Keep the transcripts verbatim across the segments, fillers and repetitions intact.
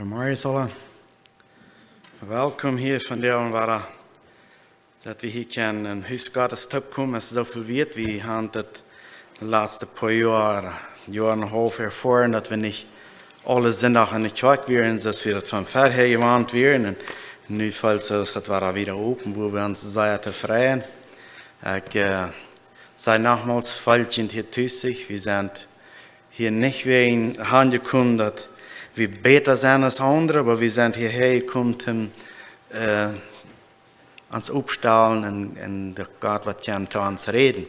Morjes aula. Welkom hia vondoag wada. Daut wie hia kjennen em Hus Gottes toopkomen, es soo väl wieet. Wie haben daut de latste poa Joa, Joa un een haulf erfoaren, daut wie nich aule Sindach enne Kjoakj wieren, soo aus wie daut von verhäa jewant wieren. Un nu felt et soo, aus daut wada wada open, wua wie ons sea tofräd sent. Ekj, äh, saj nochmol, Volkj hia tus, wie sent hia nich wäajen aunjekomen, daut wie bäta sent aus aundre, oba wie sent hia häajekomen, om, äh, ons oppstalen un, un daut Gott woat kjennen to ons räden.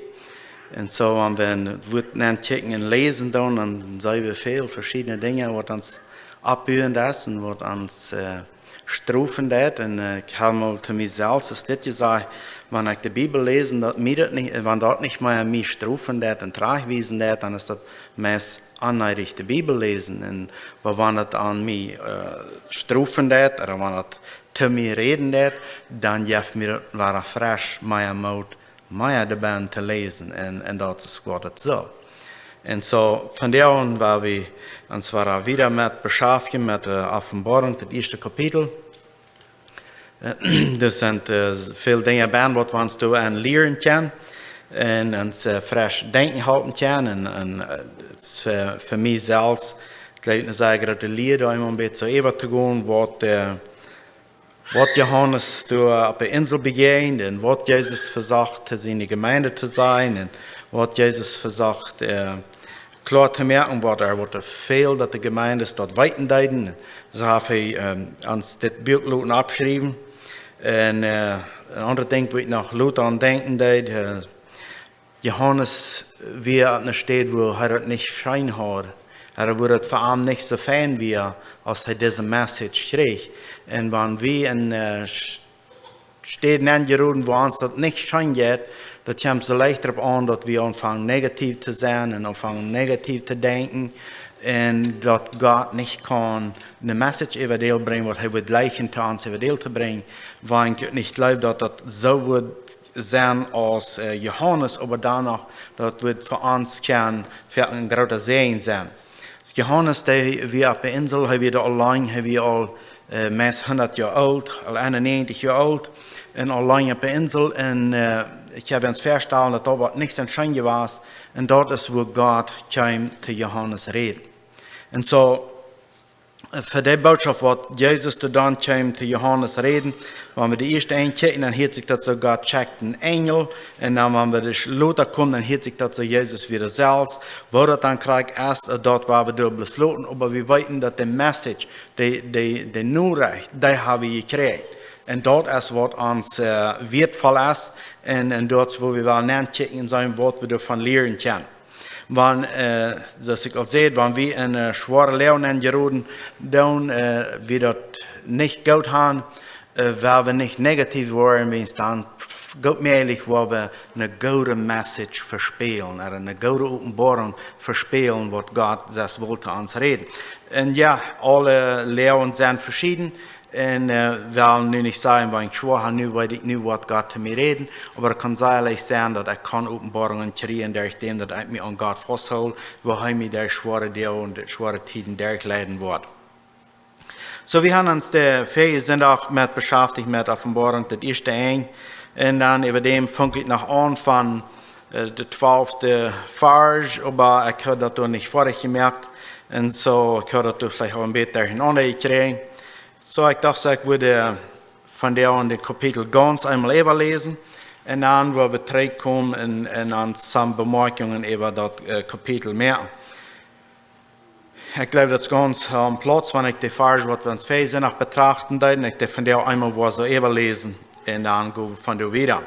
Un soo, wan wie daut Wuat nenkjikjen un läsen doonen, dan seenen wie väl veschiedne Dinja, waut ons oppbuen deit un waut ons, äh, strofen deit. Un, äh, ekj hab mol to mie selfst es dit jesajcht: Wan ekj de Bibel läs, daut mie daut nich, wan daut nich mea mie strofen deit un trajchtwiesen deit, dan es daut meist onneedich de Bibel läsen. Un, oba wan daut aun mie, äh, strofen deit, ooda wan daut to mie räden deit, dan jeft mie daut wada fresch mea Moot, mea doabie to läsen. Un, un daut es waut et saul. Un soo, vondoag woa wie ons wada wada met beschäftjen met de Openboarunk, daut ieeschte Kapitel. Äh, doa sent, äh, väl Dinja bie, waut wie ons doa aun lieren kjennen un ons, äh, fresch denkjen halpen kjennen. Un, un, äh, et es fa, fa mie selfst, ekj jleew, ne sea groote Lia, doa emol een bät äwa to gonen, waut, äh, waut Johanes doa oppe Insel bejäajent un waut Jesus vesocht to siene Jemeent to sajen un waut Jesus vesocht, äh, kloa to moaken, waut hee, waut hee well, daut de Jemeent daut weeten deed. Soo haft hee, ähm, ons dit Buak loten oppschriewen. Un, äh, een aundret Dinkj, wua ekj noch lota aun denkjen deed, äh, Johanes wia opp eene Städ, wua hee daut nich scheen haud. Hee, wua daut fa am nich soo fein wia, aus hee dise Message kjrieech. Un wan wie en, äh, Sch-, Städen aunjeroden, wua ons daut nich scheen jeit, daut kjemt soo leicht doaropp aun, daut wie aunfangen negativ to sennen un aunfangen negativ to denkjen. Un daut Gott nich kaun ne Message äwa däl brinjen, waut hee well jlikjen to ons äwa däl to brinjen. Wan ekj nich jleew, daut daut soo woat sennen aus, äh, Johanes, oba dan noch, daut woat fa ons kjennen, fa een groota Säajen sennen. Aus Johanes, dee wia oppe Insel, hee wia doa auleen, hee wia aul, äh, meist hundat Joa oolt, aul eenunnäajentich Joa oolt, un auleen oppe Insel. Un, äh, ekj kaun mie väastalen, daut daut woat nich soo scheen jewast. Un daut es, wua Gott kjeem to Johanes räden. Un soo, äh, fa dee Bootschoft, waut Jesus doa dan kjeem to Johanes räden, wan wie de ieeschte enkjikjen, dan hieet sikj daut soo, Gott schekjt een Enjel. Un dan, wan wie de Sch-, lota komen, dan hieet sikj daut soo, Jesus wia selfst. Woo daut dan krakjt es, äh, daut woa wie doa bloos loten, oba wie weeten, daut de Message, de, de, de Norecht, dee hab wie jekjräajen. Un daut es, waut ons, äh, wieetvoll es. Un, un daut es, wua wie wellen nenkjikjen un seenen, waut wie doavon lieren kjennen. Wan, äh, soo aus ekj aul säd, wan wie en, äh, schwoare Loag aunjeroden, dan, äh, wie daut nich goot haben, äh, woa wie nich negativ woaren, wiels dan f-, goot mäajlich, woa wie ne goode Message vespälen, ooda ne goode Openboarunk vespälen, waut Gott selfst well to ons räden. Un jo, aule Loagen sent veschieden. Un, äh, well nu nich sajen, wan ekj schwoa hab, nu weet ekj, nu woat Gott to mie räden. Oba et kaun sea leicht sennen, daut ekj kaun Openboarunk kjrieen derch däm, daut ekj mie aun Gott fausthool, woo hee mie derch schwoare Doag un schwoare Tieden derchleiden woat. Soo, wie haben ons de väaje Sindach met beschäftjt met Openboarunk, daut ieeschte Enj. Un dan äwa däm funk ekj noch aun von, äh, de twalfte Varsch, oba ekj haud daut doa nich foadich jemoakt. Un soo, ekj haud daut doa veleicht aul een bät derchenaunda jekjräajen. Soo, ekj docht, soo, ekj wudd, äh, vondoag daut Kapitel gaunz eemol äwaläsen. Un dan woa wie trigjkomen un, un dan some Bemerkungen äwa daut, äh, Kapitel moaken. Ekj jleew, daut es gaunz aum Plauz, wan ekj de Varsch, waut wie ons väaje Sindach betrachten deeden, ekj dee vondoag eemol woa soo äwaläsen. Un dan go wie von doa wieda.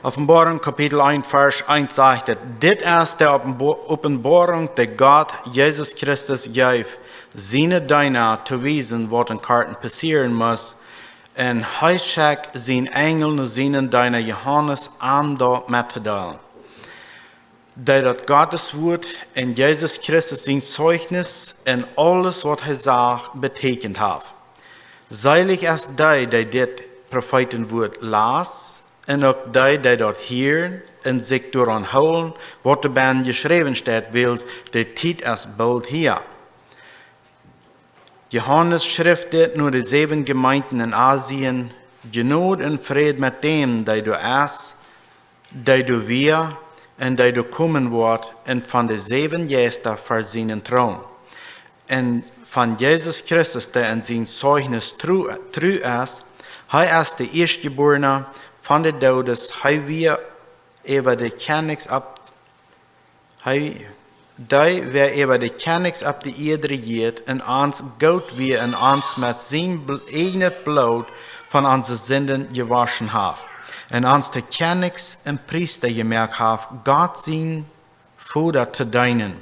Openboarunk Kapitel eent, Varsch eent sajcht et: Dit es de Openbo-, Openboarunk, dee Gott Jesus Christus jeef, siene Deena to wiesen, waut en korten passieren must. Un hee schekjt sienen Enjel no sienen Deena Johanes, am daut mettodeelen. Dee daut Gottes Wuat un Jesus Christus sien Zeichnis un aules, waut hee sach, betäkjent haft. Seelich es dee, dee dit Profetenwuat last, un uk dee, dee daut hieren un sikj doaraun hoolen, waut doabennen jeschräwen steit, wiels de Tiet es boolt hia. Johanes schrift dit no de säwen Jemeenten en Asien: Jnod un Fräd met däm, dee doa es, dee doa wia un dee doa komen woat, un von de säwen Jeista ver sienen Troon, un von Jesus Christus, dee en sien Zeichnis tru, tru es. Hee es de Ieeschtjebuarna von de Doodes, hee wia äwa de Kjennichs opp, hee, dee wäa äwa de Kjennichs opp de Ieed rejieet, un ons Gott wia un ons met sien bl-, ieejnet Bloot von onse Sinden jewoschen haft, un ons to Kjennichs un Priesta jemoakt haft, Gott sien Voda to deenen.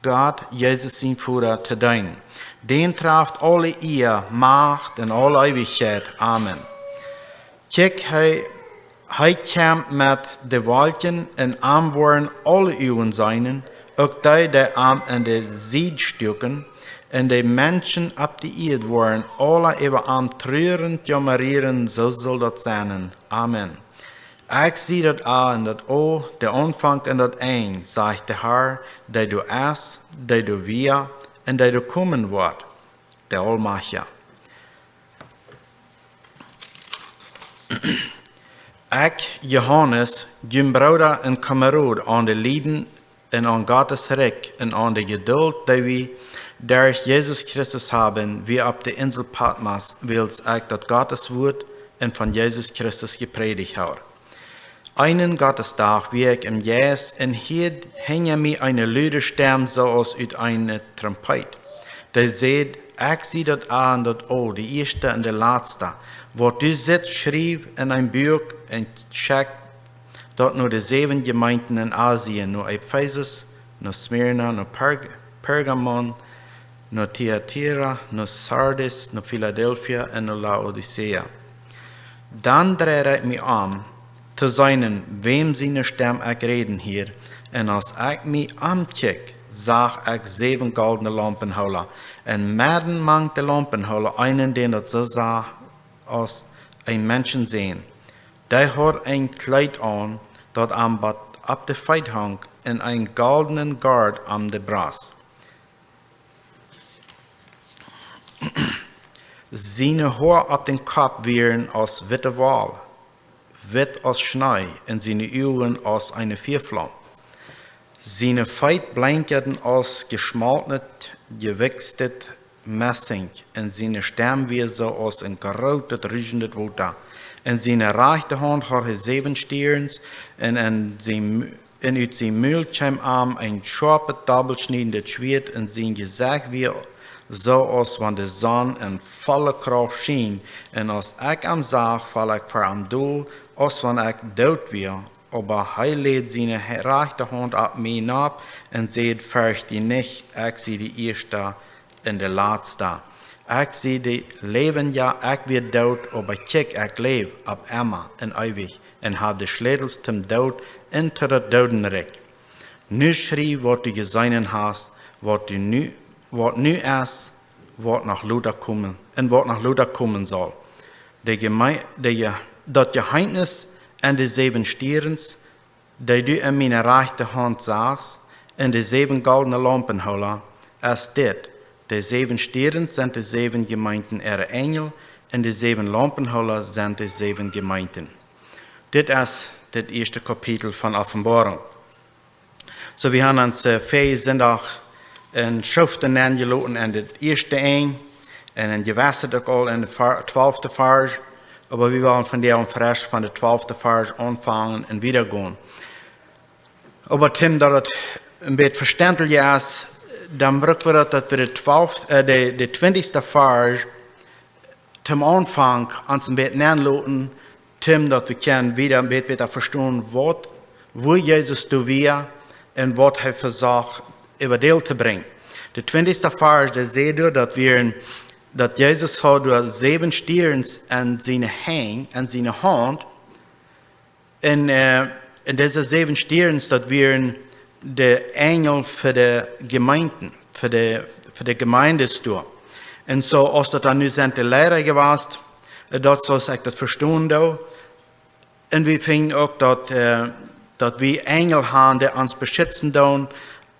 Gott, Jesus sien Voda to deenen. Dän traft aule Ea, Macht un aule Eewichkjeit. Amen. Kjikj, hee, hee kjemt met de Wolkjen, un am woaren aule Uagen seenen, uk dee, dee am en de Sied stuaken, un de Menschen opp de Ieed woaren aule äwa am truren, jaumren. Soo saul daut sennen. Amen. Ekj sie daut A un daut O, de Aunfank un daut Enj, sajcht de Herr, dee doa es, dee doa wia un dee doa komen woat, de Aulmajchtja. Ekj, Johanes, jun Brooda un Kamerod aun de Lieden un aun Gott sien Rikj un aun de Jedult, dee wie derch Jesus Christus haben, wia opp de Insel Patmos, wiels ekj daut Gott sien Wuat un von Jesus Christus jeprädicht haud. Eenen Gottesdach wia ekj em Jeist un hieed hinja mie eene lude Stemm, soo aus ut eene Trompet, dee säd: Ekj sie daut A un daut O, de Ieeschta un de Latsta. Waut du sitst, schriew en een Buak un schekj daut no de säwen Jemeenten en Asien, no Ephesus, no Smyrna, no Perg-, Pergamon, no Thyatira, no Sardis, no Philadelphia un no Laodicea. Dan dreid ekj mie om, to seenen, wäm siene Stemm ekj räden hieed, un aus ekj mie omkjikj, sach ekj säwen goldne Laumpenhoola, un medden mank de Laumpenhoola eenen, dän daut soo sach aus een Menschensän. Dee haud een Kjleet aun, daut am bat opp de Feet hunk, un een goldnen Gort om de Brost. Siene Hoa opp dän Kopp wieren aus witte Woll, witt aus Schnee, un siene Uagen aus eene Fiaflaum. Siene Feet blenkjaden aus jeschmoltnet, jewichstet Messing, un siene Stemm wia soo aus een grootet, ruschendet Wota. En siene rajchte Haunt haud hee säwen Stierns, un en sien, un ut sien Mul kjeem am een schoapet, dobbelschniedendet Schwieet, un sien Jesecht wia soo aus wan de Sonn en volle Krauft schien, un aus ekj am sach, foll ekj ver am dol, aus wan ekj doot wia. Oba hee läd siene he-, rajchte Haunt opp mie nopp un säd: Fercht die nich, ekj sie de Ieeschta un de Latsta. Ekj sie de Läwendja, ekj wia doot, oba kjikj, ekj läw opp emma un eewich un hab de Schlätels tom Doot un to daut Doodenrikj. Nu schriew, waut du jeseenen hast, waut du nu, waut nu es, waut noch lota komen, un waut noch lota komen saul. De Jemei-, de Je-, daut Jeheemnis en de säwen Stierns, dee du en miene rajchte Haunt sachst, un de säwen goldne Laumpenhoola, es dit: De säwen Stierns sent de säwen Jemeenten äare Enjel, un de säwen Laumpenhoola sent de säwen Jemeenten. Dit es daut ieeschte Kapitel von Openboarunk. Soo, wie haben ons, äh, väajen Sindach en Schreft nenjeloten en daut ieeschte Enj, un en jewesset uk aul en de Ver-, twalfte Varsch, oba wie wellen vondoag fresch von de twalfte Varsch aunfangen un wieda gonen. Oba toom daut et een bät veständlicha es, dan bruck wie daut, daut wie de twalfte, äh, de, de twintichste Varsch toom Aunfank ons een bät nenloten, toom daut wie kjennen wieda een bät bäta vestonen, waut, woo Jesus doa wia un waut hee vesocht äwa Deel to brinjen. De twintichste Varsch, dee sajcht doa, daut wie, daut Jesus haud doa säwen Stierns en siene Henj, en siene Haunt, un, äh, un dise säwen Stierns, daut wieren de Enjel fa de Jemeenten, fa de, fa de Jemeenten doa. Un soo, aus daut dan nu sent de Liera jewast, äh, daut, soo aus ekj daut vestonen doo. Un wie finjen uk daut, äh, daut wie Enjel haben, dee ons beschitzen doonen,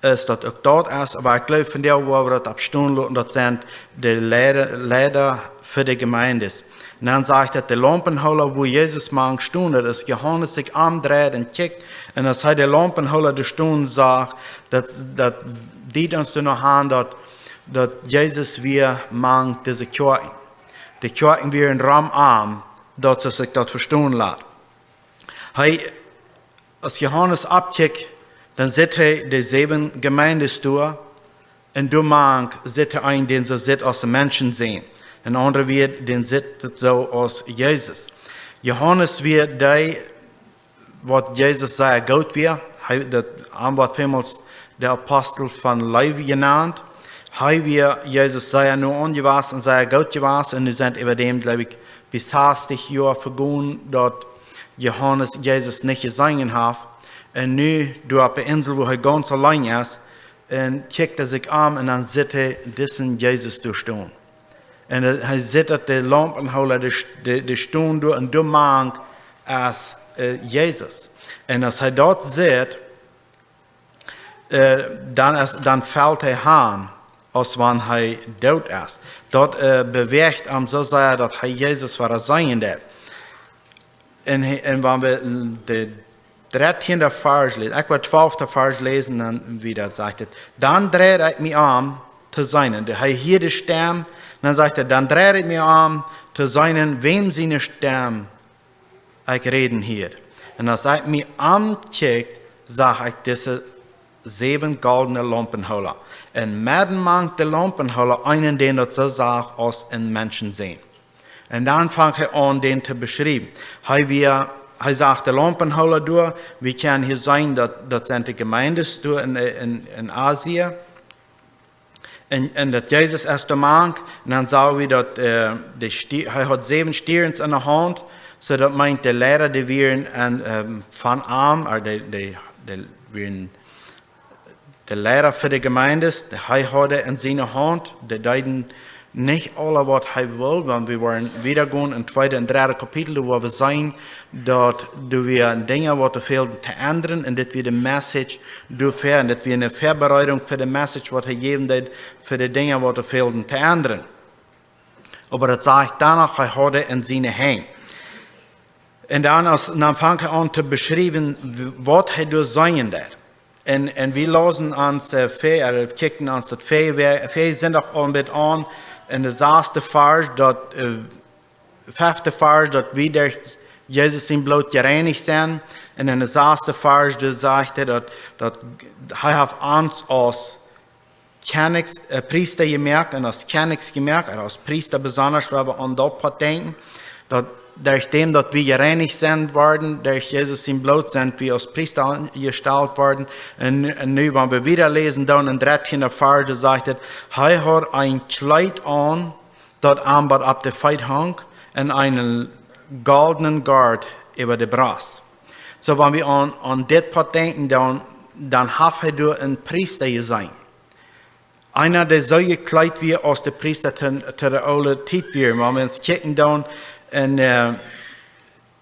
es daut uk daut es, oba ekj jleew von dee, wua wie daut opp stonen loten, daut sent de Leida, Leida fa de Gemeindes. Un dan sajcht daut, de Laumpenhoola, wua Jesus mank stunt, daut es Johanes sikj omdreid un kjikjt, un aus hee de Laumpenhoola doa stonen sach, daut, daut deed ons doa noch aun, daut, daut Jesus wia mank dise Kjoakjen. De Kjoakjen wieren rom am, daut see sikj daut vestonen lat. Hee, aus Johanes oppkjikjt, dan sitt hee de säwen Gemeindes doa, un doa mank sitt hee een, dän soo sitt aus de Menschen seenen. En aundre Wieed, dän sitt daut soo aus Jesus. Johanes wia dee, waut Jesus sea goot wia. Hee, daut, am woat väl mol de Apostel von Leew jenant. Hee wia Jesus sea no aunjewast un sea goot jewast. Un nu sent äwa däm, jleew ekj, bie sastich Joa vegonen, daut Johanes Jesus nich jeseenen haft. Un nu, doa opp de Insel, wua hee gaunz auleen es, un kjikjt hee sikj om un dan sitt hee disen Jesus doa stonen. Un hee, hee sitt daut de Laumpenhoola, de, de, de stonen doa un doa mank es, äh, Jesus. Un aus hee daut sitt, äh, dan es, dan felt hee han, aus wan hee doot es. Daut, äh, bewäacht am soo sea, daut hee Jesus wada seenen deed. Un hee, un wan wie de dartieende Varsch läsen, ekj well twalfte Varsch läsen, dan wada sajcht et: Dan dreid ekj mie om to seenen. Hee hieed de Stemm, dan sajcht et: Dan dreid ekj mie om to seenen, wäm siene Stemm ekj räden hieed. Un aus ekj mie omkjikjt, sach ekj dise säwen goldne Laumpenhoola. Un medden mank de Laumpenhoola eenen, dän daut soo sach aus een Menschensän. Un dan fangt hee aun, dän to beschriewen. Hee wia, hee sach de Laumpenhoola doa, wie kjennen hia seenen, daut, daut sent de Gemeindes doa en, en, en Asie. Un, un daut Jesus es doa mank, un dan sach wie daut, äh, de Stie-, hee haud säwen Stierns enne Haunt, soo daut meent, de Leida, dee wieren en, ähm, von am, ooda dee, dee, dee wieren de Leida fa de Gemeindes, dee hee haud en siene Haunt, dee deeden nich aula waut hee wull, wan wie woaren wieda gonen en tweede un dredde Kapitel, doa woa wie seenen, daut doa wia Dinja waut doa fälden to endren, un dit wia de Message doafäa, un dit wia eene Väabereidunk fa de Message waut hee jäwen deed, fa de Dinja waut doa fälden to endren. Oba daut sajcht doa noch, hee haud en siene Henj. Un dan, aus, dan fangt hee aun to beschriewen, w-, waut hee doa seenen deed. Un, un wie läsen ons, äh, väa, äh, kjikjten ons daut väa, väa, väa Sindach aul met aun, en de sasste Varsch, daut, äh, fefte Varsch, daut wie derch Jesus sien Bloot jereinicht sent. Un en de sasste Varsch, doa sajcht hee daut, daut hee haft ons aus Kjennichs, äh, Priesta jemoakt un aus Kjennichs jemoakt, ooda aus Priesta besonda, wan wie aun daut Poat denkjen, daut derch däm, daut wie jereinicht sent worden, derch Jesus sien Bloot sent wie aus Priesta aunjestalt worden. Un, un nu, wan wie wieda läsen, dan en dartieende Varsch sajcht et: Hee haud een Kjleet aun, daut am bat opp de Feet hunk, un eenen goldnen Goat äwa de Brost. Soo, wan wie aun, aun dit Poat denkjen, dan, dan haft hee doa een Priesta jeseenen. Eena, dee soo jekjleet wia aus de Priesta to, to de oole Tiet wieren. Wan wie ons kjikjen dan en, äh,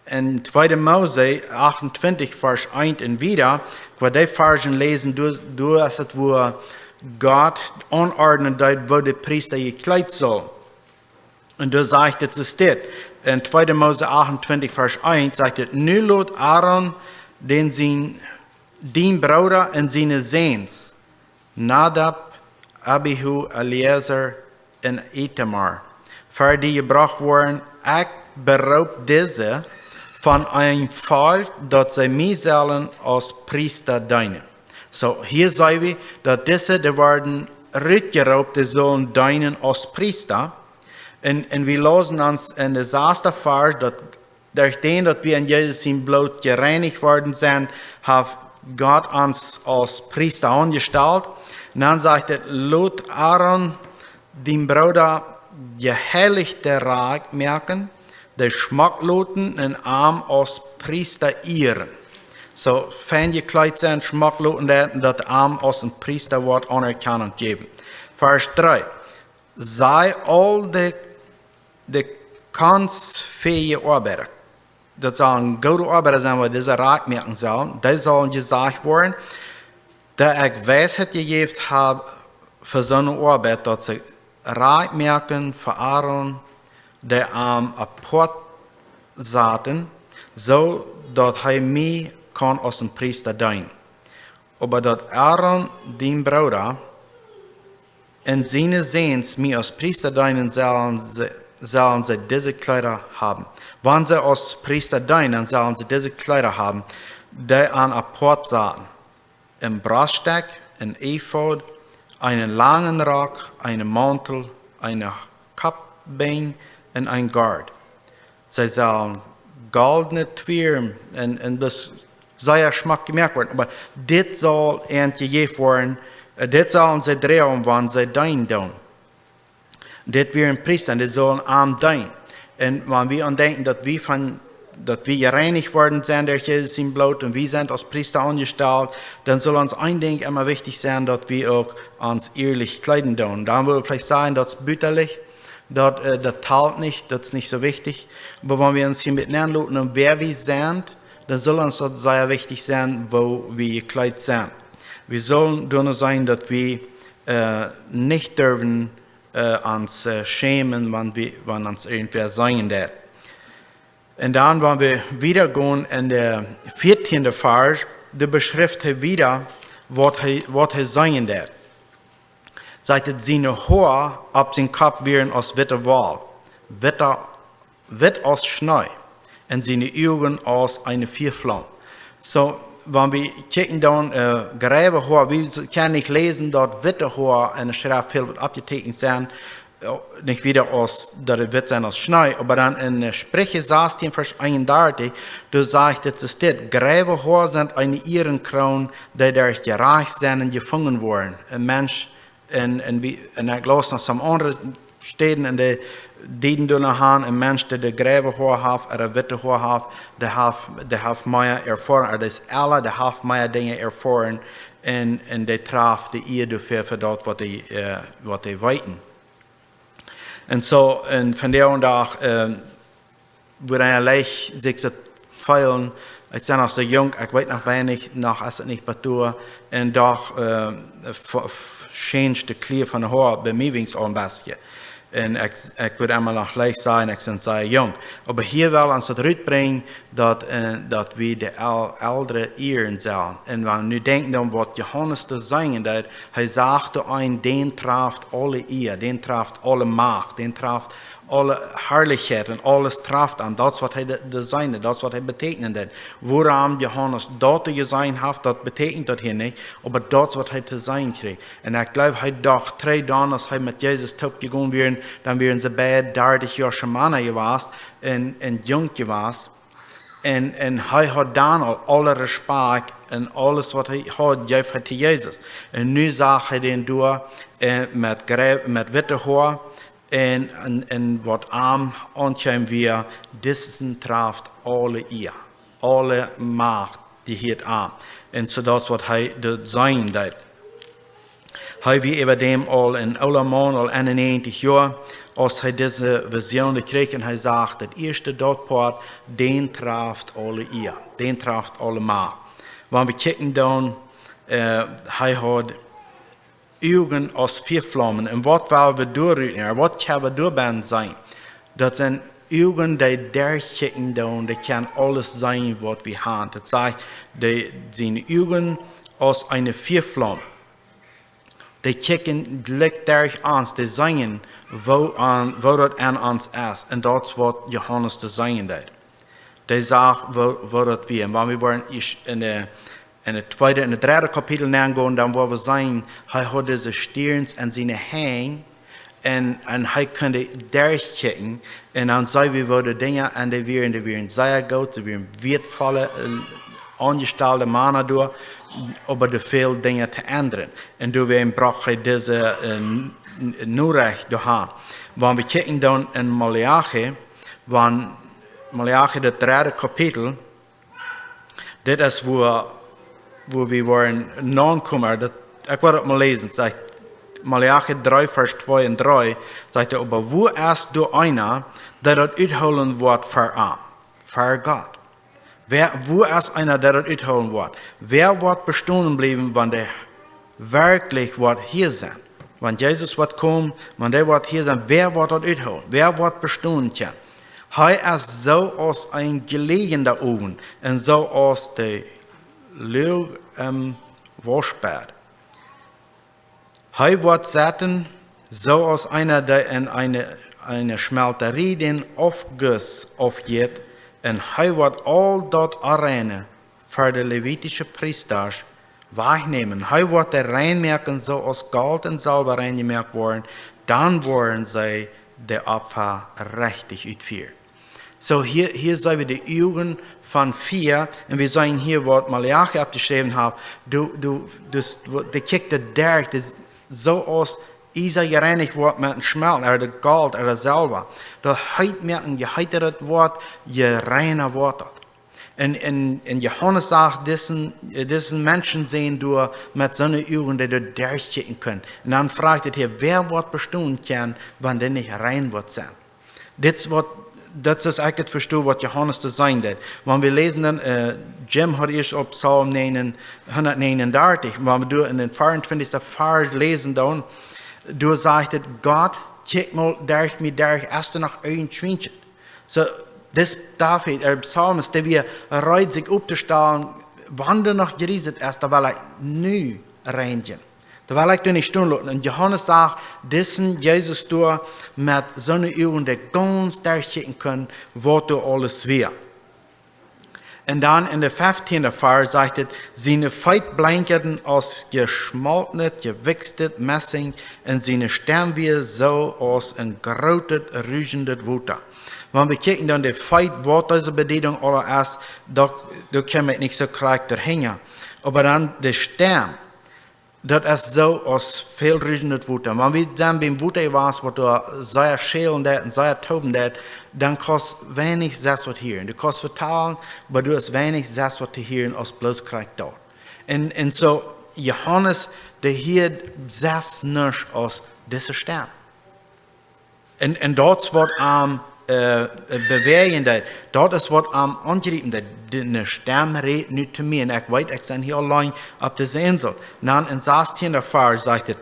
en tweede Mose achtuntwintich, Varsch eent un wieda, wua dee Varschen läsen, doa, doa es et, wua Gott aunordnen deed, woo de Priesta jekjleet sull. Un doa sajcht et, es dit, en tweede Mose achtuntwintich, Varsch eent, sajcht et: Nu lot Aaron dän sien, dien Brooda un siene Säns, Nadab, Abihu, Eleazar un Itamar, ver die jebrocht woaren. Ekj beroop dise von een Volkj, daut see mie sellen aus Priesta deenen. Soo, hia seenen wie, daut dise, dee worden rutjeroopt, dee sullen deenen aus Priesta. Un, un wie läsen ons en de sasste Varsch, daut derch dän, daut wie en Jesus sien Bloot jereinicht worden sent, haft Gott ons aus Priesta aunjestalt. Un dan sajcht et: Lot Aaron, dien Brooda, jeheilichte Rakj moaken, dee schmock loten un am aus Priesta ieren. Soo, fein jekjleet sennen, schmock loten, daut, daut am aus een Priesta woat Aunerkjanunk jäwen. Varsch dree. Saj aul de, de kaunfähje Oabeida. Daut sellen goode Oabeida sennen, waut dise Rakj moaken sellen. Dee sellen jesajcht woaren. Daut ekj Weisheit jejäft hab fa soone Oabeit, daut see rajcht moaken fa Aaron, dee am apoat saten, soo daut hee mie kaun aus een Priesta deenen. Oba daut Aaron, dien Brooda, un siene Säns mie aus Priesta deenen, sellen see, sellen see dise Kjleeda haben. Wan see aus Priesta deenen, dan sellen see dise Kjleeda haben, dee an apoat saten: een Broststekj, een Efod, eenen langen Rok, eenen Mauntel, eene Koppbinj un een Gort. See sellen goldne Twieren un, un daut sea schmock jemoakt woaren. Oba dit saul an jejäft woaren, äh, dit sellen see droagen, wan see deenen doonen. Dit wieren Priesta, dee sullen am deenen. Un wan wie aun denkjen, daut wie von, daut wie jereinicht worden sent derch Jesus sien Bloot un wie sent aus Priesta aunjestalt, dan saul ons een Dinkj emma wichtich sennen, daut wie uk ons ierlich kjleeden doonen. Dan wudd wie veleicht sajen, daut es butalich, daut, äh, daut talt nich, daut es nich soo wichtich. Oba wan wie ons hia met nenloten un wäa wie sent, dan saul ons daut sea wichtich sennen, woo wie jekjleet sent. Wie sellen doano seenen, daut wie, äh, nich derwen, äh, ons, äh, schämen, wan wie, wan ons irjentwäa seenen deit. Un dan, wan wie wieda gonen en de vieetieende Varsch, doa beschrift hee wieda, waut hee, waut hee seenen deit. Sajcht et: Siene Hoa opp sien Kopp wieren aus witte Woll, witte, witt aus Schnee, un siene Uagen aus eene Fiaflaum. Soo, wan wie kjikjen dan, äh, greiwe Hoa, wie kjennen nich läsen, daut witte Hoa en de Schreft väl waut oppjeteekjent sent, äh, nich wieda aus daut et witt sent aus Schnee, oba dan en, äh, Spricha sastieen, Varsch eenundartich, doa sajcht et, es dit: Greiwe Hoa sent eene Ierenkroon, dee derch jerajcht sennen jefungen woaren. Een Mensch, un, un wie, un ekj laus noch some aundre Städen en de Dieden doano han, een Mensch, dee de greiwe Hoa haft, ooda witte Hoa haft, dee haft, dee haft mea erfoaren, ooda dee es ella, dee haft mea Dinja erfoaren, un, un dee traft de Iea doafäa fa daut, waut dee, äh, waut dee weeten. Un soo, un vondoag dän Dach, äh, wua eena leicht sikj soo feelen, ekj sie noch soo junk, ekj weet noch weinich, noch es et nich bat doa, un doch, äh, f-, f-, change de Kleur von de Hoa bie mie weens aul een bät. Un ekj, ekj wudd emma noch leicht sajen, ekj sie sea junk. Oba hia well ons daut rutbrinjen, daut, äh, daut wie de El-, Elren ieren sellen. Un wan wie nu denkjen aun waut Johanes doa seenen deed, hee sajcht doa een, dän traft aule Iea, dän traft aule Macht, dän traft aule Harlichkjeit un aules traft am. Daut es waut hee de-, doa seenen, daut es waut hee beteekjnen deed. Wuarom Johanes daut doa jeseenen haft, daut beteekjent daut hia nich, oba daut es waut hee to seenen kjrieech. Un ekj gleew, hee docht trigj dan, aus hee met Jesus toop jegonen wia, dan wieren see beid dartich Joa Mana jewast un, un junk jewast. Un, un hee haud dan aul aule Respakjt un aules waut hee haud, jeef hee to Jesus. Un nu sach hee dän doa, äh, met grä-, met witte Hoa un, un, un waut am aunkjeem wia, disen traft aule Iea, aule Macht, dee hia am. Un soo daut es waut hee doa seenen deed. Hee wia äwadäm aul een oola Maun, aul eenunnäajentich Joa, aus hee dise Visioon kjrieech, un hee sach daut ieeschte, daut Poat, dän traft aule Iea, dän traft aule Macht. Wan wie kjikjen dan, äh, hee haud Uagen aus Fiaflaumen. Un waut well wie doa rut nämen? Waut kjenn wie doa bie seenen? Daut sent Uagen, dee derchkjikjen doonen, dee kjennen aules seenen, waut wie han. Daut sajcht, dee, siene Uagen aus eene Fiaflaum. Dee kjikjen jlikj derch ons, dee seenen, woo aun, woo daut aun ons es. Un daut es waut Johanes doa seenen deed. Dee sach, woo, woo daut wia. Un wan wie woaren ieescht en de, en de tweede, en de dredde Kapitel nengonen, dan woa wie seenen, hee haud dise Stierns en siene Henj, un, un hee kunn derchkjikjen, un dan see wie, woo de Dinja, un dee wieren, dee wieren sea goot, dee wieren wieetvolle, äh, aunjestalde Mana doa, oba doa fäld Dinja to endren. Un doawäajen brocht hee dise, äh, N-, N-, Norecht doa han. Wan wie kjikjen dan en Maleachi, wan Maleachi, daut dredde Kapitel, dit es wua, wua wie woaren nokomen, daut, ekj well daut mol läsen, sajcht Maleachi dree, Varsch twee un dree, sajcht hee: Oba wua es doa eena, dee daut uthoolen woat fa am, fa Gott? Wäa, wua es eena, dee daut uthoolen woat? Wäa woat bestonen bliewen, wan de werkjlich woat hia sennen. Wan Jesus woat komen, wan dee woat hia sennen, wäa woat daut uthoolen? Wäa woat bestonen kjennen? Hee es soo aus een jeleejenda Owen un soo aus de Luak em Woaschbad. Hee woat sitten soo aus eena, dee en eene, eene Schmelterie dän Aufguss aufjeit, un hee woat aul daut Onreine fa de levitische Priestasch wajchnämen. Hee woat dee rein moaken, soo aus Golt un Selwa rein jemoakt woaren, dan woaren see de Opfa rechtich utfieren. Soo, hia, hia seene wie de Uagen von Fia, un wie seenen hia, waut Maleachi oppjeschräwen haft, du, du, dus, waut, dee kjikjt doa derch, daut es soo aus Iesa jereinicht woat met een Schmelt, ooda Golt, ooda Selwa. Daut heet mea een jeheetret Wort, je reina woat daut. Un, un, un Johanes sach disen, disen Menschen seenen doa met soone Uagen, dee doa derchkjikjen kjennen. Un dan fruach et hia, wäa woat bestonen kjennen, wan dee nich rein woat sennen? Dit es waut, daut es, ekj vesto, waut Johanes to sajen deed. Wan wie läsen dan, äh, Jim haud ieescht opp Psalm negenhundertnegenunddreißig, wan wie doa en dän vea un twintichsten Varsch läsen dan, doa sajcht et: "Gott, kjikj mol derch mie derch, es doa noch irjent Schwienchen?" Soo, dis David, de Psalmist, dee wia reed sikj opptostalen, wan doa noch Jrieset es, dan well ekj nu reinjen. Dan well ekj doa nich stonen loten. Un Johanes sach disen Jesus doa met soone Uagen, dee gaunz derchkjikjen kunnen, waut doa aules wia. Un dan en dän feftienden Varsch sajcht et: "Siene Feet blenkjten aus jeschmoltnet, jewichstet Messing, un siene Stemm wia soo aus een grootet, ruschendet Wota." Wan wie kjikjen dan de Feet, waut dise Bediedunk aula es, doa, doa kjeem ekj nich soo krakjt doahinja. Oba dan de Stemm, daut es soo aus väl ruschendet Wota. Wan wie dan biem Wota jewast, waut doa sea schälen deit un sea toben deit, dan kaust weinich sest waut hieren. Du kaust vetalen, oba du hast weinich sest waut to hieren aus bloos krakjt daut. Un, un soo, Johanes, dee hieed sest nuscht aus dise Stemm. Un, un daut es waut am, äh, bewäajen deed. Daut es waut am aunjriepen deed. De, eene Stemm rät nu to mie. Un ekj weet, ekj sie hia auleen opp dise Insel. Dan en sestieenden Varsch sajcht et: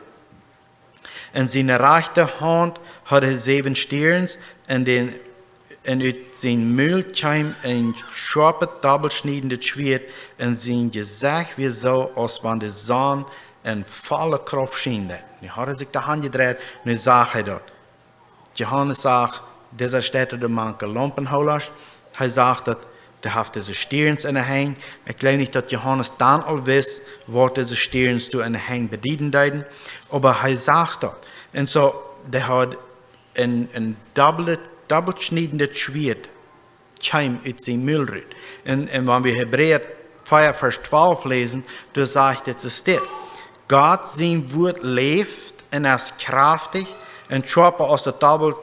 "In siene rajchte Haunt haud hee säwen Stierns, un dän, un ut sien Mul kjeem een schoapet, dobbelschniedendet Schwieet, un sien Jesecht wia soo aus wan de Sonn en volle Krauft schiend." Nu haud hee sikj de Haunt jedreit, nu sach hee daut. Johanes sach, disa steit doa mank de Laumpenhoolasch. Hee sach daut, dee haft dise Stierns en de Henj. Ekj jleew nich daut Johanes dan aul wist, waut dise Stierns doa en de Henj bedieden deeden. Oba hee sach daut. Un soo, dee haud een, een dobbelt, dobbelschniedendet Schwieet kjeem ut sien Mul rut. Un, un wan wie Hebräa vea Varsch twalf läsen, doa sajcht et soo: "Gott sien Wort läft un es kjraftich un schoapa aus daut dobbelt,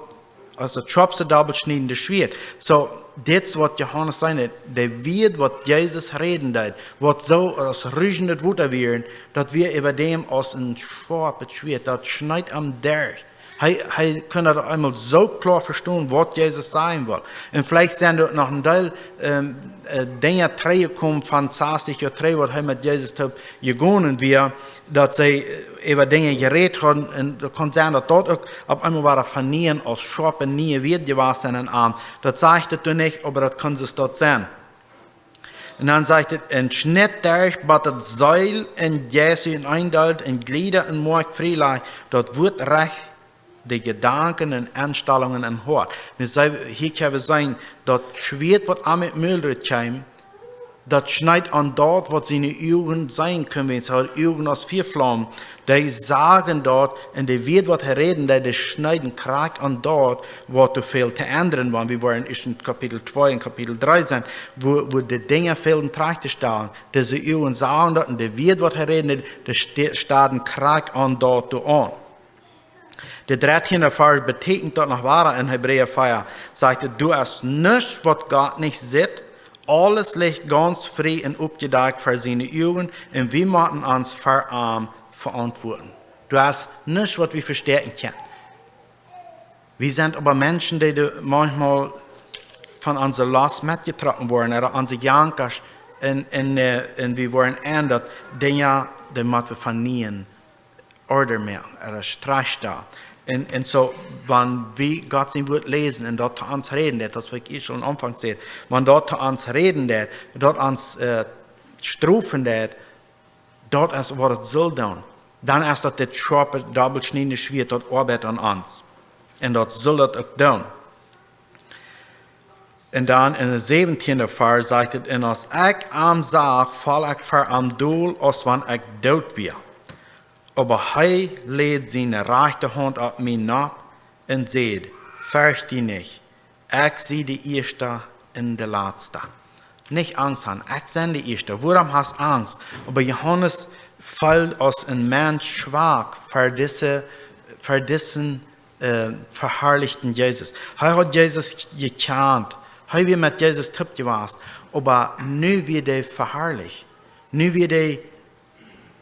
aus daut schoapste dobbelschniedende Schwieet." Soo, dit es waut Johanes säd, de Wieed waut Jesus räden deed, waut soo aus ruschendet Wota wieren, daut wia äwa däm aus een schoapet Schwieet, daut schneed am derch. Hee, hee kunn daut eemol soo kloa vestonen, waut Jesus sajen wull. Un veleicht sent doa noch een Deel, ähm, äh, Dinja trigjjekomen von sastich Joa trigj, waut hee met Jesus toop jegonen wia, daut see, äh, äwa Dinja jerät hauden. Un daut kaun sennen, daut daut uk opp eemol wia von nie aus schoape niee Wieed jewast sent en am. Daut sajcht et doa nich, oba daut kaun soo daut sennen. Un dan sajcht et: "Un schnitt derch, bat daut Seel un Jeist uteendeelt un Jlieda un Moakj frie lajcht, daut Wort recht de Jedanken un Enstalungen em Hoat." Nu see, hia kjenn wie seenen, daut Schwieet waut am ut Mul rut kjeem, daut schneed aun daut, waut siene Uagen seenen kunnen, wiels hee haud Uagen aus Fiaflaum. Dee sagen daut, un de Wieed waut hee räden deed, dee schneeden krakjt aun daut, waut doa fäld to endren, wan wie woaren ieescht en Kapitel twee un Kapitel dree seenen, wua, wua de Dinja fälden trajcht to stalen. Dise Uagen sagen daut, un de Wieed waut hee räden deed, dee sta-, staden krakjt aun daut doa aun. De dartieende Varsch betäkjent daut noch wada en Hebräa vea. Sajcht et: "Doa es nuscht, waut Gott nich sitt. Aules licht gaunz frie un oppjedakjt ver siene Uagen, un wie motten ons ver am veauntwuaten." Doa es nuscht, waut wie vestäakjen kjennen. Wie sent oba Menschen, dee doa maunchmol von onse Lost metjetrocken woaren, ooda onse Jankasch, un, un, äh, un wie woaren en daut Dinja dan motten wie von nie een Order moaken, ooda Strich doa. Un, un soo, wan wie Gott sien Wort läsen un daut to ons räden deit, daut es waut ekj ieescht aum Aunfank säd, wan daut to ons räden deit, daut ons äh, strofen deit, daut es waut et saul doonen. Dan es daut dit scharpe, dobbelschniedende Schwieet, daut oabeit aun ons. Un daut saul et uk doonen. Un dan en de säwentieende Varsch sajcht et: "Un aus ekj am sach, foll ekj ver am dol, aus wan ekj doot wia. Oba hee läd siene rajchte Haunt opp mien Nopp un säd: Ferjcht die nich, ekj sie de ieeschta un de latsta." Nich Angst han, ekj sie de ieeschta. Wuarom hast Angst? Oba Johanes feeld aus een Mensch schwak ver dise, ver disen äh, verharlichten Jesus. Hee haud Jesus jekjant. Hee wia met Jesus toop jewast. Oba nu wia hee verharlicht. Nu wia hee,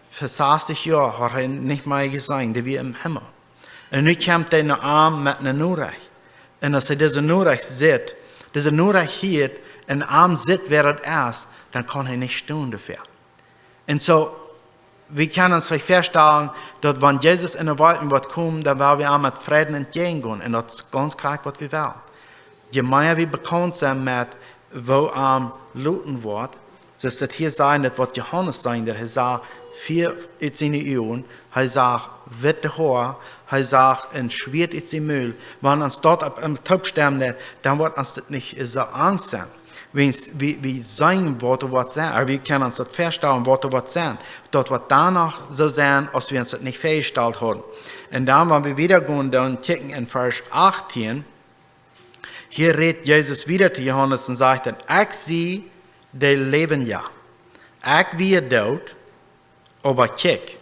fa sastich Joa haud hee nich mea jeseenen, hee wia em Himmel. Un nu kjemt hee no am met eene Norecht. Un aus hee dise Norecht sitt, dise Norecht hieet, un am sitt, wäa daut es, dan kaun hee nich stonen doafäa. Un soo, wie kjennen ons veleicht väastalen, daut wan Jesus en de Wolkjen woat komen, dan woa wie am met Fräd entjäajen gonen. Un daut es gaunz krakjt waut wie wellen. Je mea wie bekaunt sent met woo am loten woat, soo aus daut hia sajcht, daut waut Johanes säd, daut hee sach Fia ut siene Uagen, hee sach witte Hoa, hee sach een Schwieet ut sien Mul. Wan ons daut opp eemol toop stemmen deit, dan woat ons daut nich soo Angst sennen. Wie, wie, wie seenen waut doa woat sennen, oba wie kjennen ons daut väastalen waut doa woat sennen. Daut woat doano soo sennen aus wie ons daut nich väajestalt hauden. Un dan, wan wie wieda gonen, dan kjikjen en Varsch achtieen, hia rät Jesus wieda to Johanes un sajcht dan: "Ekj sie de Läwendja. Ekj wia doot, oba kjikj,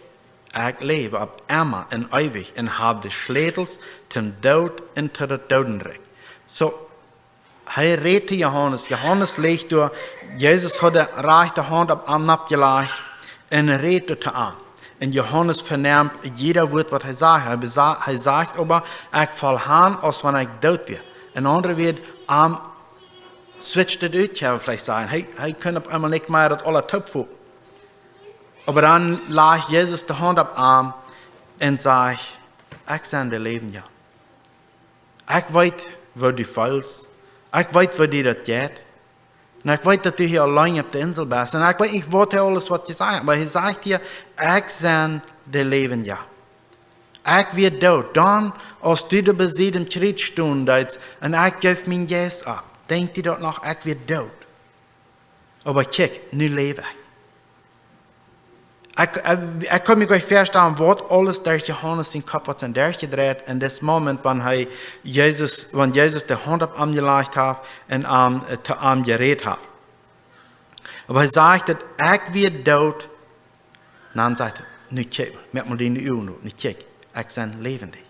ekj läw opp emma un eewich un hab de Schlätels tom Doot un to daut Doodenrikj." Soo, hee rät to Johanes. Johanes läd doa, Jesus haud de rajchte Haunt opp am nopp jelajcht un rät doa to am. Un Johanes venemt jieda Wort waut hee sajcht. Hee, besa- hee sajcht oba: "Ekj foll han, aus wan ekj doot wia." En aundre Wieed, am switcht et ut, kjenn wie veleicht sajen. Hee, hee kunn opp eemol nich mea daut aula toop foten. Oba dan lajcht Jesus de Haunt opp am un sajcht: "Ekj sie de Läwendja. Ekj weet, woo du feelst. Ekj weet, woo die daut jeit. Un ekj weet, daut du hia auleen opp de Insel best. Un ekj weet nich, waut hee aules woat sajen, oba hee sajcht hia: Ekj sie de Läwendja. Ekj wia doot. Dan, aus du doa bie däm Kjriez stonen deetst, un ekj jeef mienen Jeist auf. Denkj die daut noch, ekj wia doot. Oba kjikj, nu läw ekj." Ekj, ekj, ekj kaun mie goanich väastalen, waut aules derch Johanes sienen Kopp woat sennen derchjedreit en dis Moment, wan hee Jesus, wan Jesus de Haunt opp am jelajcht haft un am, äh, to am jerät haft. Oba hee sajcht daut: "Ekj wia doot." Dan sajcht hee: "Nu kjikj, moak mol diene Uagen op, nu kjikj, ekj sie läwendich.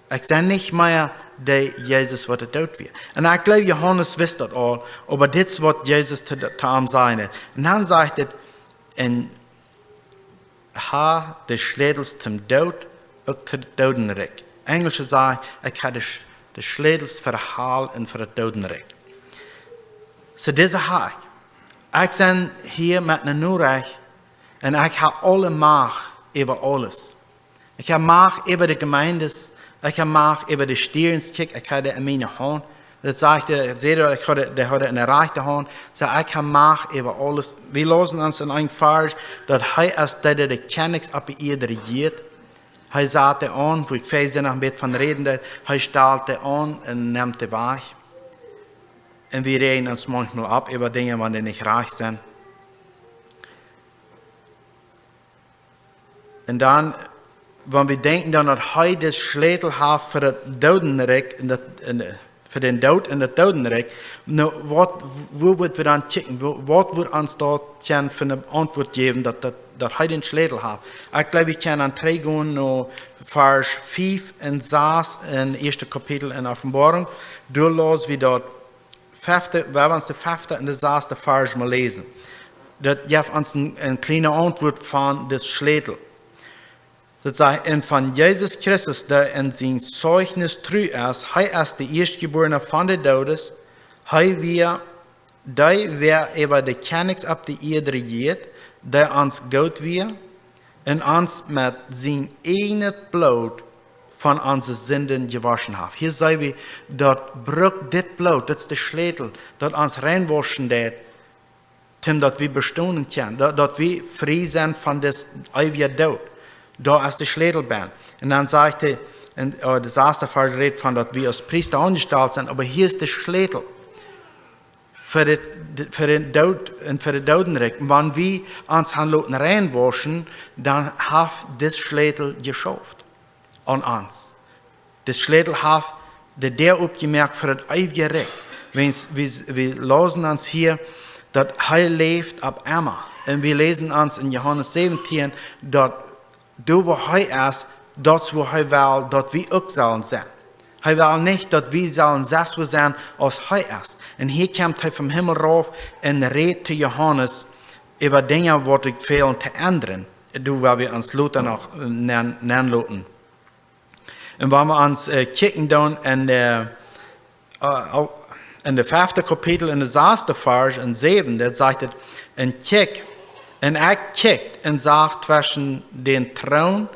Ekj sie nich mea de Jesus waut doot wia." Un ekj jleew, Johanes wist daut aul, oba dit es waut Jesus to, to am säd. Un dan sajcht et: "Un hab de Schlätels tom Doot, uk to daut Doodenrikj." Enjelsche sajcht: "Ekj hab de Sch-, de Schlätels fa de Hal un fa daut Doodenrikj." Soo, dise hab ekj. Ekj sie hia met eene Norecht un ekj hab aule Macht äwa aules. Ekj hab Macht äwa de Jemeenten, ekj hab Macht äwa de Stierns, kjikj, ekj hab dee en miene Haunt. Daut sajcht hee, säd hee, ekj hab dee, dee haud hee en de rajchte Haunt. Soo, ekj hab Macht äwa aules. Wie läsen ons en een Varsch, daut hee es dee, dee de Kjennichs opp de Ieed rejieet. Hee sat dee aun, woo ekj väajen noch een bät von räden deed, hee stalt dee aun un nemt dee wajch. Un wie räajen ons maunchmol opp äwa Dinja, wan dee nich rajcht sent. Un dan, wan wie denkjen dan, daut hee de Schlätel haft fa daut Doodenrikj un daut, un, äh, fa dän Doot un daut Doodenrikj, nu, waut, woo woat wie dan kjikjen? Woo, waut woat ons daut kjennen fa eene Auntwuat jäwen, daut, daut, daut hee dän Schlätel haft? Ekj jleew, wie kjennen dan trigjgonen no Varsch fief un sas en ieeschte Kapitel en Openboarunk. Doa läs wie daut fefte, wie haben ons de fefte un de sasde Varsch mol läsen. Daut jeft ons eene, eene kjliene Auntwuat von dän Schlätel. Daut sajcht: "Un von Jesus Christus, dee en sien Zeichnis tru es, hee es de Ieeschtjebuarne von de Doodes, hee wia, dee wia äwa de Kjennichs opp de Ieed rejieet, dee ons goot wia, un ons met sien eajnet Bloot von onse Sinden jewoschen haft. Hia seenen wie, daut brukt dit Bloot, daut es de Schlätel, daut ons reinwoschen deit, toom daut wie bestonen kjennen, daut, daut wie frie sent von dis eewje Doot. Doa es de Schlätel bie. Un dan sajcht hee, un, äh, de sasde Varsch rät von daut wie aus Priesta aunjestalt sent, oba hia es de Schlätel fa de, fa dän Doot un fa daut Doodenrikj. Wan wie ons han loten reinwoschen, dan haft dis Schlätel jeschauft aun ons. De Schlätel haft de Däa opjemoakt fa daut eewje Rikj. Wiels wie, wie läsen ons hia, daut hee läft opp emma. Un wie läsen ons en Johanes säwentieen, daut doa, wua hee es, daut es, wua hee well, daut wie uk sellen sennen. Hee well nich, daut wie sellen soo sennen, aus hee es. Un hia kjemt hee vom Himmel rauf un rät to Johanes äwa Dinja, waut doa fälen to endren. Doa woa wie ons lota noch, äh, nen-, nenloten. Un wan wie ons, äh, kjikjen dan en de, äh, au-, en de fefte Kapitel, en de sasde Varsch un säwende, sajcht et: "Un kjikj, un ekj kjikjt un sach tweschen dän Troon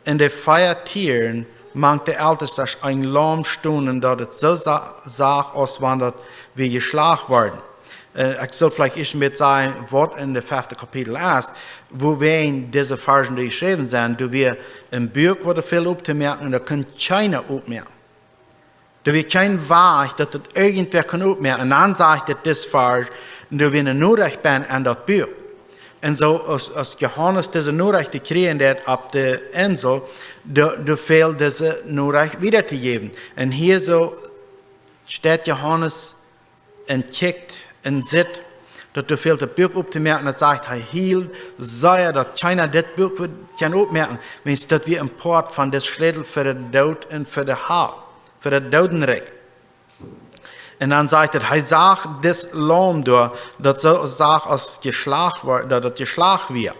un de vea Tieren mank de Eltestasch een Laum stonen, daut et soo sa-, sach, aus wan daut wia jeschlacht worden." Äh, ekj sull veleicht ieescht een bät sajen, waut en de fefte Kapitel es, wuawäajen dise Varschen doa jeschräwen sent. Doa wia een Buak, waut doa fäl optomoaken, un daut kunn kjeena opmoaken. Doa wia kjeen Wajch, daut daut irjentwäa kunn opmoaken. Un dan sajcht et dis Varsch, un doa wia eene Norecht bie en daut Buak. Un soo aus, aus Johanes dise Norecht kjrieech, daut opp de Insel, doa, doa fäl dise Norecht wieda to jäwen. Un hia soo steit Johanes un kjikjt un sitt, daut doa fält daut Buak optomoaken. Daut sajcht, hee hilt sea, daut kjeena dit Buak wudd kjennen opmoaken, wiels daut wia een Poat von dis Schlätel fa dän Doot un fa de Hal, fa daut Doodenrikj. Un dan sajcht et, hee sach dis Laum doa, daut soo sach aus jeschlacht wia, daut daut jeschlacht wia.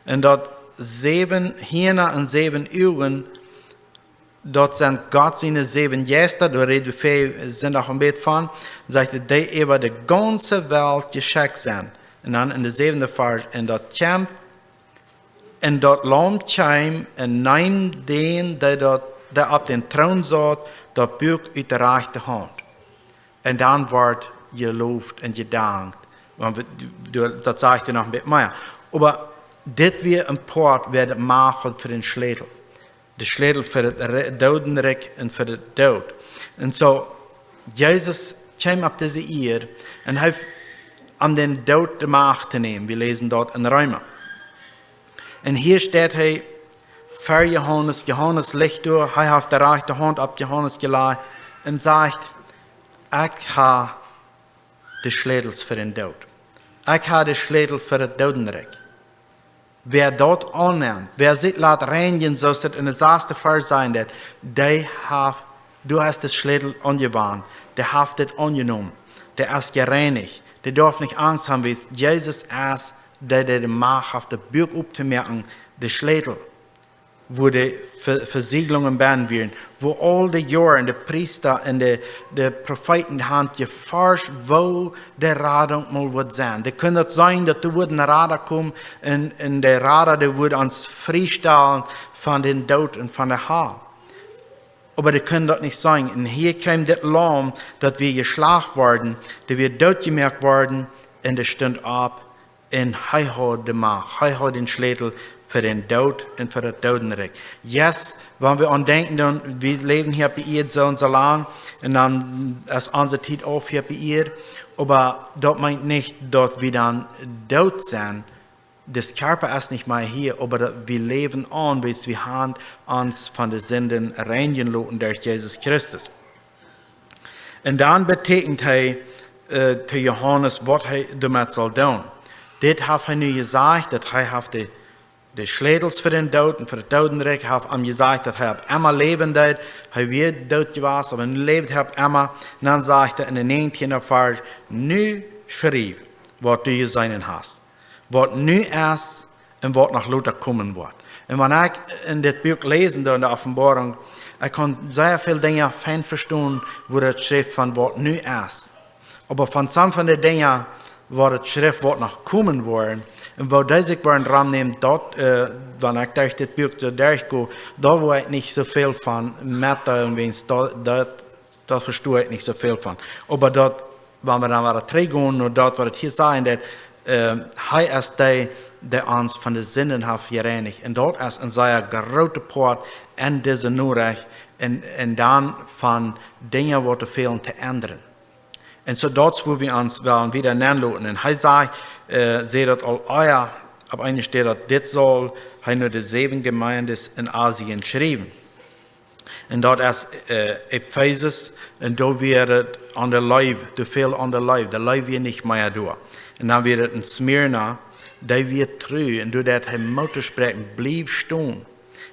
Un daut säwen Hiena un säwen Uagen, daut sent Gott siene säwen Jeista, doa räd wie väl, sent noch een bät von, sajcht et, dee äwa de gaunze Welt jeschekjt sent. Un dan en de säwende Varsch, un daut kjemt, un daut Laum kjeem un neem dän, dee daut, dee opp dän Troon saut, daut Buak ut de rajchte Haunt. Un dan wort jeloft un jedankt. Want wie, du, daut sajcht noch een bät mea. Oba dit wia een Poat, wäa de Macht haud fa dän Schlätel. De Schlätel fa daut Re-, Doodenrikj un fa dän Doot. Un soo, Jesus kjeem opp dise Ieed un hee f-, om dän Doot de Macht to nämen. Wie läsen daut en Reema. Un hia steit hee ver Johanes, Johanes licht doa, hee haft de rajchte Haunt opp Johanes jelajcht un sajcht: "Ekj hab de Schlätels fa dän Doot. Ekj hab de Schlätel fa daut Doodenrikj." Wäa daut aunnemt, wäa sikj lat reinjen, soo aus et en de sasde Varsch sajcht, daut, dee haft, du hast de Schlätel aunjewant, dee haft dit aunjenomen, dee es jereinicht, dee darf nich Angst haben, wiels Jesus es, dee, dee de Macht haft, daut Buak optomoaken, de Schlätel, wua de Ve-, Vesieglungen bennen wieren, wua aul de Joaren de Priesta un de, de Profeeten, dee han jeforscht, woo de Radunk mol wudd sennen. Dee kunnen daut seenen, daut doa wudd een Rada komen un, un de Rada, dee wudd ons friestalen von dän Doot un von de Hal. Oba dee kunnen daut nich seenen. Un hia kjeem dit Laum, daut wia jeschlacht worden, daut wia dootjemoakt worden, un dee stunt opp, un hee haud de Macht, hee haud dän Schlätel fa dän Doot un fa daut Doodenrikj. Yes, wan wie aun denkjen, dan, wie läwen hia opp de Ieed soo un soo lang, un dan es onse Tiet auf hia opp de Ieed, oba daut meent nich, daut wie dan doot sent. De Kjarpa es nich mea hia, oba daut wie läwen aun, wiels wie han ons von de Sinden reinjen loten derch Jesus Christus. Un dan betieekjent hee, äh, to Johanes, waut hee doamet saul doonen. Dit haft hee nu jesajcht, daut hee haft de, de Schlätels fa dän Doot un fa daut Doodenrikj, haft am jesajcht, daut hee opp emma läwen deed. Hee wia doot jewast, oba nu läft hee opp emma. Un dan sajcht hee en de näajentieende Varsch: "Nu schriew, waut du jeseenen hast, waut nu es un waut noch lota komen woat." Un wan ekj en dit Buak läsen doo, en de Openboarunk, ekj kaun sea väl Dinja fein vestonen, wua daut schrift von waut nu es. Oba von some von de Dinja, waut daut Schrift woat noch komen woaren. Un woo dee sikj woaren romnämen, daut, äh, wan ekj derch dit Buak soo derchgo, doa woa ekj nich soo väl von metdeelen, wiels daut, daut, daut vestoa ekj nich soo väl von. Oba daut, wan wie dan wada trigjgonen no daut, waut et hia sajcht, daut, äh, hee es dee, dee ons von de Sinden haft jereinicht. Un daut es een sea groota Poat en dise Norecht un, un dan von Dinja, waut doa fälen to endren. Un soo daut es, woo wie ons wellen wieda nenloten. Un hee sajcht, äh, sajcht daut aul ea, opp eene Städ, daut dit saul hee no de säwen Jemeenden en Asien schriewen. Un daut es, äh, Efesus, un doa wia et aun de Leew, doa fäld aun de Leew, de Leew wia nich mea doa. Un dan wia et en Smyrna, dee wia tru, un doa deed hee Moot toospräakjen, bliew stonen.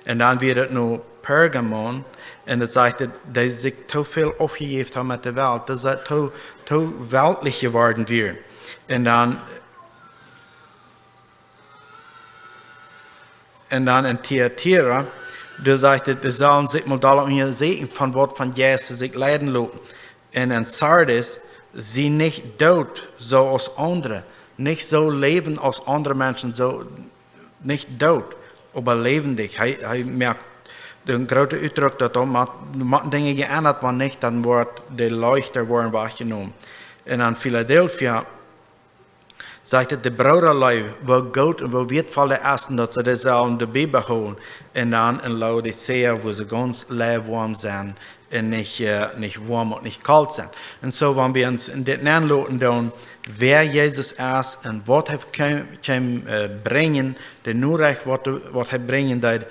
Un dan wia et no Pergamon, un daut sajcht, daut dee sikj too väl aufjejäft hauden met de Welt, daut see too, too weltlich jeworden wieren. Un dan, un dan en Thyatira, doa sajcht et, dee sellen sikj mol dolla unjasäkjen von waut von Jeist see sikj leiden loten. Un en Sardis, sie nich doot, soo aus aundre, nich soo läwen aus aundre Menschen, soo nich doot, oba läwendich. Hee, hee moakt een groota Utdruck, daut doa mott, motten Dinja jeendat woaren, wan nich, dan woat de Licht woaren wajchjenomen. Un en Philadelphia sajcht et, de Broodaleew, woo goot un woo wieetvoll dee es, un daut see dee sellen doabie behoolen. Un dan en Laodicea, wua see gaunz lukwom sent, un nich, äh, nich woam un nich kolt sent. Un soo, wan wie ons en dit nenloten doonen, wäa Jesus es un waut hee kjeem, kjeem, äh, brinjen, de Norecht, waut, waut hee brinjen deed,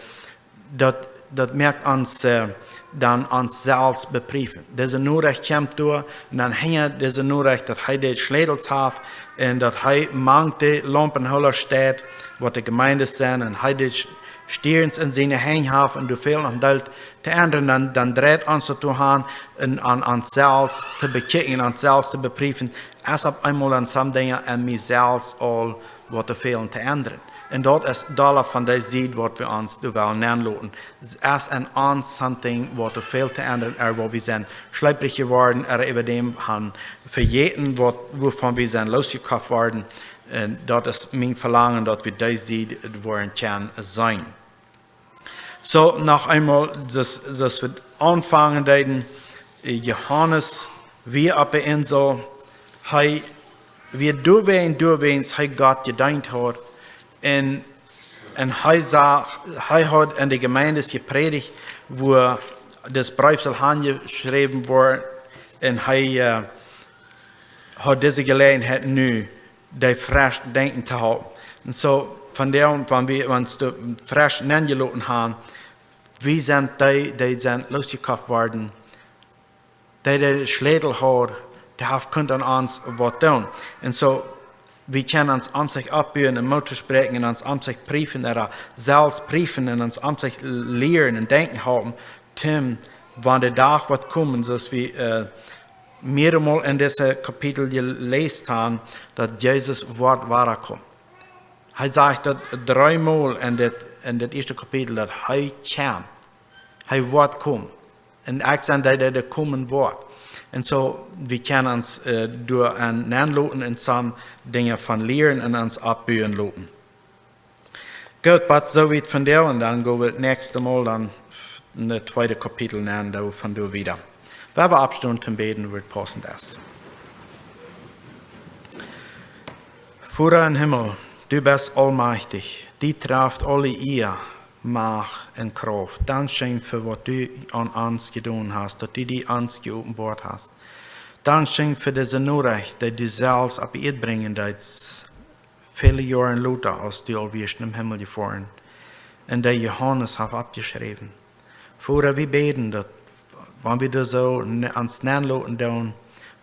daut, daut moakt ons, äh, dan ons selfst bepriewen. Dise Norecht kjemt doa, un dan hinja dise Norecht, daut hee de Schlätels haft, un daut hee mank de Laumpenhoola steit, waut de Jemeenden sent, un hee de Sch-, Stierns en siene Henj haft, un doa fält noch een Deel to endren, dan, dan dreit ons daut doaraun, un aun ons selfst to bekjikjen, ons selfst to bepriewen, es opp eemol dan some Dinja en mie selfst aul waut doa fälen to endren. Un daut es dolla von dee Sied, waut wie ons doa wellen nenloten. Es en ons something, waut doa fält to endren, ooda wua wie sent schleprich jeworden, ooda äwa däm han vejäten, waut, wuavon wie sent losjekoft worden. Un daut es mien Velangen, daut wie dee Sied woaren kjennen seenen. Soo, noch eemol, daut, daut wie aunfangen deeden, äh, Johanes wia opp de Insel, hee wia doawäajen, doawäajen hee Gott jedeent haud. Un, un hee sach, hee haud en de Jemeenden jeprädicht, wua dis Breef saul hanjeschräwen woaren. Un hee, äh, haud dise Jeläajenheit nu, dee fresch denkjen to hoolen. Un soo, von doa, wan wie ons doa fresch nenjeloten han, wie sent dee, dee sent losjekoft worden, dee, dee de Schlätel haud, dee haft kunt aun ons waut doonen. Un soo, wie kjennen ons omsich oppbuen un Moot toospräakjen un ons omsich priewen, ooda selfst priewen un ons omsich lieren un denkjen hoolen, toom, wan de Dach woat komen, soo aus wie, äh, mearemol en dise Kapitel jeläst han, daut Jesus woat wada komen. Hee sajcht daut dreemol en dit, en dit ieeschte Kapitel, daut hee kjemt. Hee woat komen. Un ekj sie dee, dee, dee komen woat. Un soo, wie kjennen ons, äh, doa aun nenloten un some Dinja von lieren un ons oppbuen loten. Goot, waut soo wiet von doa, un dan go wie daut näakjste Mol dan f-, en daut tweede Kapitel nen, doa von doa wieda. Wie woaren oppstonen toom bäden, wua et paussent es. Voda em Himmel, du best aulmajchtich, die traft aule Ea, Macht un Krauft. Dankscheen fa waut du aun ons jedonen hast, daut du die ons jeopenboat hast. Dankscheen fa dise Norecht, dee du selfst opp Ieed brinjen deetst, väle Joaren lota, aus du aul wieescht nom Himmel jefoaren. Un dee Johanes haft oppjeschräwen. Voda, wie bäden, daut, wan wie doa soo ne-, ons nenloten doonen,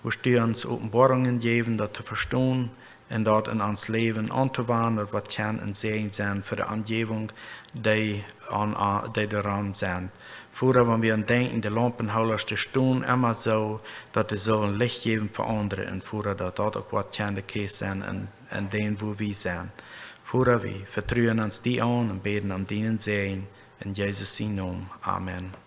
wurscht du ons Openboarungen jäwen, daut to vestonen un daut en ons Läwen auntowanden, daut wie kjennen een Säajen sennen fa de Omjäwunk, dee aun, a-, dee doaromm sent. Voda, wan wie aun denkjen, de Laumpenhools, dee stonen emma soo, daut dee sullen Licht jäwen fa aundre. Un Voda, daut daut uk woat kjennen de Kjäakj sennen en, en dän, wua wie sent. Voda, wie vetruen ons die aun un bäden om dienen Säajen. En Jesus sienen Nomen. Amen.